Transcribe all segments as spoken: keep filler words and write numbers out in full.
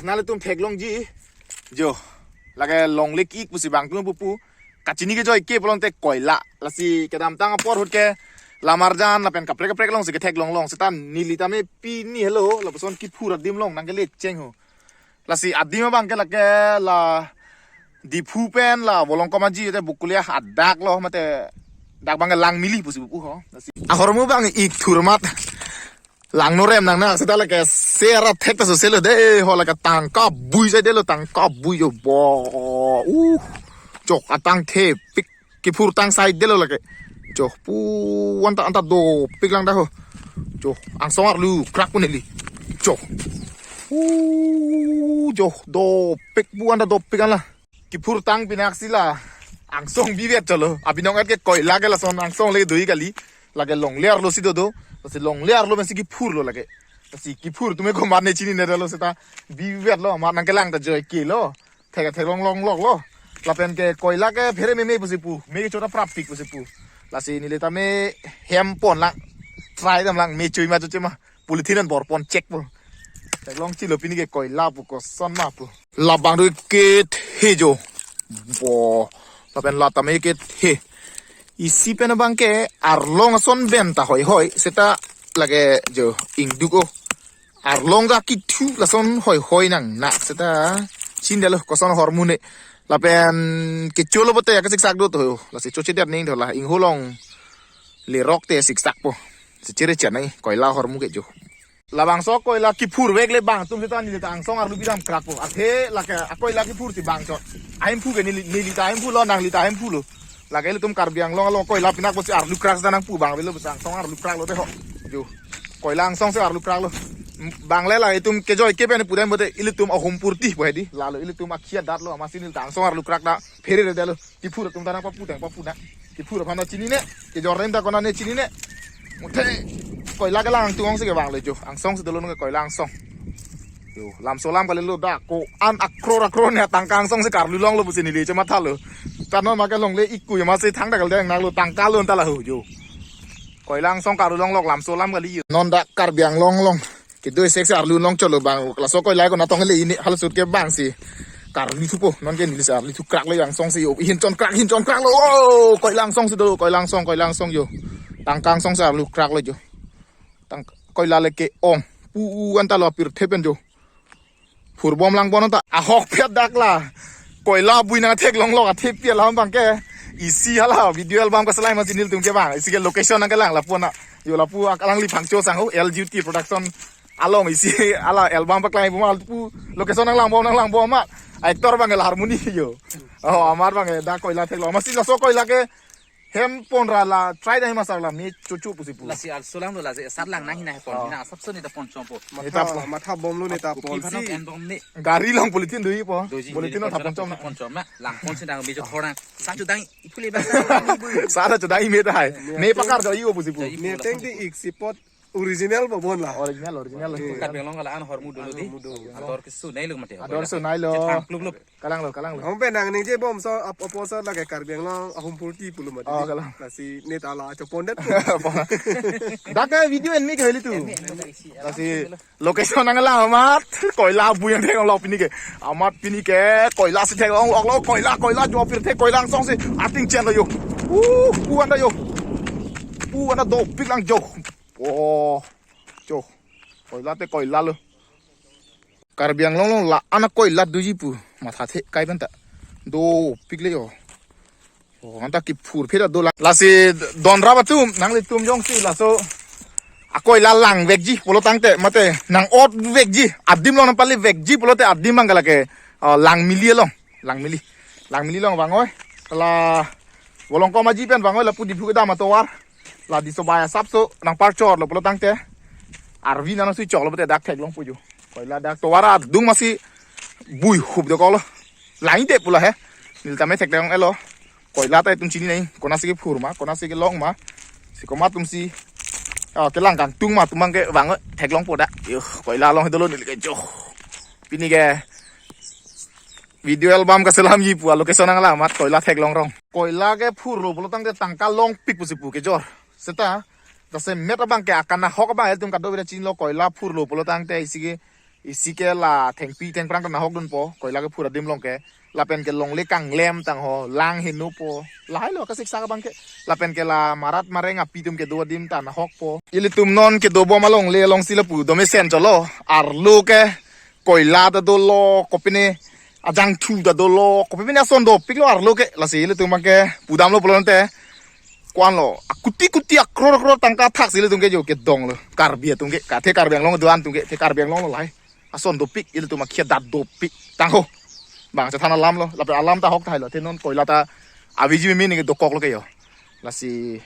Nanglitum theklongji. Jo. Lake longle ik pusi bang tum pupu. Kachini kejoi ke pulote koila. Lasi kedamtang apor ahut ke la marjan lapen kaprek kaprek alongsi ketheklong long. Seta neli tame pini helo lapuson kiphur adim along nangkele cheng ho. Lasi adim abang ke lake la Diphu pen la Volongkom Aji te Bokolia adak lo mate dak abang ke Langmili pusi pupu ho. Lasi ahormu abang ik thur amat. Langno rem nang na seta lake sera thek ta so selo de ho lake tangka bui sai delo tangka bui jo bo. Uh. Chok atang thepik kiphur tang sai delo lake. Jo pu anta anta dopik lang da ho. Jo angsong arlu krak pu neli. Jo. Uh, jo dopik pu anta dopik an la. Kiphur tang pinak si la angsong bivet cholo. Abinong et ke koila ke lason angsong le doi kali. Lake longle arlo si dodo. Lasi longle arlo pensi kiphur lo lake. Lasi kiphur atum ke komat ne chinine detlo seta bivet lo amat nangkelang ta joi ke lo. Thek theklong longlok lo. Lapen ke koila ke phere meme pusi pu. Me ke chota praptik pusi pu. Lasi neli tame hem pon lang. Try dam lang me chui ma chui ma. Polythene an bor pon check po. Theklong chilo pini ke koila pu koson ma pu. Labang do kethe jo. Bo. Lapen la tame kethe. Isi pen abang ke arlong ason pen ta hoi hoi. Seta lake jo ingduk o. Arlong ga kithu lason hoi hoi nang na seta. Chin delo koson ahormu ne. Lapen kecho lo bote ya kesiksak do to. Lasi choche det ning do la ingho along lerok te siksak po. Sechere chan nai koila ahormu ke jo. Labangso koila kiphur vek le bang atum seta neli ta angsong arlu bidam krak po. Athe lake akoila kiphur si bang chot. Ahemphu ke neli neli ta ahemphu lo nangli ta ahemphu lo. Lake ilitum Karbi Anglong along koila pinak pusi arlu krak seta nangpu bang avelo pusi angsong arlu krak lo de ho. Jo. Koila angsong si arlu krak lo. Bang le la itum kejoi ke pen pudam bote ilitum ahumpurti po hedi. Lalo ilitum akhia dat lo amatsi neli ta angsong arlu krak ta phere re delo. Kiphur atum ta nangpapu tang papu na. Kiphur aphan ta chinine. Kejor rem ta konane chinine. Muthe. Koila kelang tung si kevang le jo. Angsong si dolo nang koila angsong. Yo, lamso lam kali lo da ko-an akror akror ne tangka angsong si karlu longlo pusi neli che matha lo. Tano ma ke longle ik ku ya masi thang da kal deng nang lo tangka lo anta la ho jo. Koila angsong karlu longlok lamso lam kali yo. Non da Karbi Anglong along. Kedo esek si arlu long cholo bang laso koila ko natong le ini hal sut ke bang si. Karlu thupo non ke neli si arlu thu krak le angsong si yo. Hin chon krak hin chon krak lo. Oh, koila angsong si do koila angsong koila angsong yo. Tangka angsong si arlu krak lo jo. Tang koila le ke-ong. Pu u anta lo pirthe pen jo. Phurbom lang bon ta. Ahok phet dak la. Koila bui nang theklonglok athe pi alam abang ke. Isi hala video album kaselai amatsi nelitum kevang. Isi ke location nangkelang lapu na. Yo lapu ak alangli phangcho sang ho L G T production. Along isi hala album paklai pu ma pu location nanglangbom nanglangbom ma. Actor abang ke la harmony yo. Oh, amat abang ke dak koila theklong. Amatsi laso koila ke hem pon ra la try dai masar la me chuchu pusi pu. Lasi arso lang do lasi sat lang nang hina he pon. Oh. Hina asap so ne ta pon chom po. Matha, matha bom lo ne ta pon si. Phanok en bom ne. Gari along polythene doji po. Doji polythene ne ta pon chom na. Pon chom na. Lang pon si dang me jo thor dang. Sa chu dang iphule ba sa dang ibu. Sa ra chu dang ime ta hai. Ne pakar doji o pusi pu. Doji pu ne la teng pon di pu. Ik sipot original ba bon la. Original, original. Hmm. Karbi Anglong ka la-an ahormu dolo di. Ahormu do. Ador keso nai lo mate. Ador keso nai lo. Chetang klub klub. Kalang lo, kalang lo. Hong pen nang ningje bom so ap-, apo so lake Karbi Anglong ahumpurti pulo mati. Oh, kalang. Lasi ne ta la chopon det. Dak ke video en mi ke heli tu. En mi, en mi, isi. Lasi location nanglang amat koila bui nang theklonglok pini ke. Amat pini ke koila si theklonglok lo koila koila jo pirthe koila angsong si ating chen lo yo. Uh, pu anta yo. Pu anta dopik lang jo. Oh. Jo. Koila te koila lo. Karbi Anglong along la-an akoila doji pu matha the kai pen ta. Dopik le yo. Oh, anta kiphur phet ta do la. Lasi don rap atum nanglitum jongsi laso akoila lang vekji pulo tangte mate nang-ot vekji adim along nangpale vekji pulote adim abang ke lake, ah, Langmili along. Langmili. Langmili along vangoi. La Volongkom Aji pen vangoi lapu Diphu kedam atovar. La diso baya asap so nangparchor lo pulo tangte. Arvi nang sui chok lo pute dak theklong pu jo. Koila dak tovar adung amatsi bui hup dokok lo. Lang-i de pu la he. Neli tame theklong elo. Koila ta itum chinine. Konatsi kephur ma, konatsi kelong ma. Si komat atumsi. Oh, kelang kangtung ma atum abang ke vangoi theklong po da. Yo, koila along dolo neli ke jo. Pini ke video album kaselamji pu alocation nanglang amat koila theklong rong. Koila kephur lo pulo tangte tangka longpik pusi pu kejor. Seta, jasemet abang ke akan ahok abang ilitum kadokave chinilo koila phur lo pulo tangte isi ke Isi ke la thengpi thengphrang ta nahok dunpo, koila kephur adim along ke. Lapen ke longle kanglem tangho, lang henopo. Lahai lo kasiksak abang ke. Lapen ke la marat mareng api atum kedo adim ta nahokpo. Ilitum non kedobom alongle alongsi lapu domesen cholo. Arlo ke koila ta dolo, kopine ajangthu ta dolo, kopine ason dopiklo arlo ke. Lasi ilitum abang ke pudamlo pulote, ko-an lo, akuti kuti akror akror tangka thaksi ilitum ke jo kedonglo. Karbi atum ke, kathe Karbi Anglong do-an atum ke, the Karbi Anglong lo lahai. Ason dopik, ilitum akhia dat dopik. Tangho. Bang chethan alam lo, lapen alam ta hok tahai lo. The non koila ta aviji meme ni dokoklo ke jo. Lasi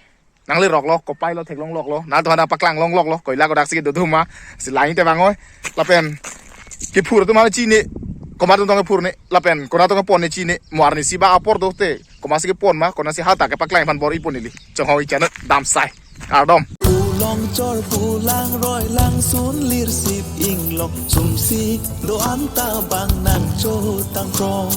nangleroklo, kopai lo, theklongloklo. Nangtum aphan paklang longloklo, koila kodaksi kedo do ma. Si lain te bang oi. Lapen kephur atum ma chini, komat atum tong kephur ni, lapen konat tong kepon ni chini, mo arnisi bak apor do te. Komatsi kepon ma, konatsi hata kepaklang aphan bor-i pon neli. Chonghong-ik channel, damsai. Kardom. Pulong chor pulang roi langsun lirsip inglok sumsi do-an ta bang nangchotangkrong.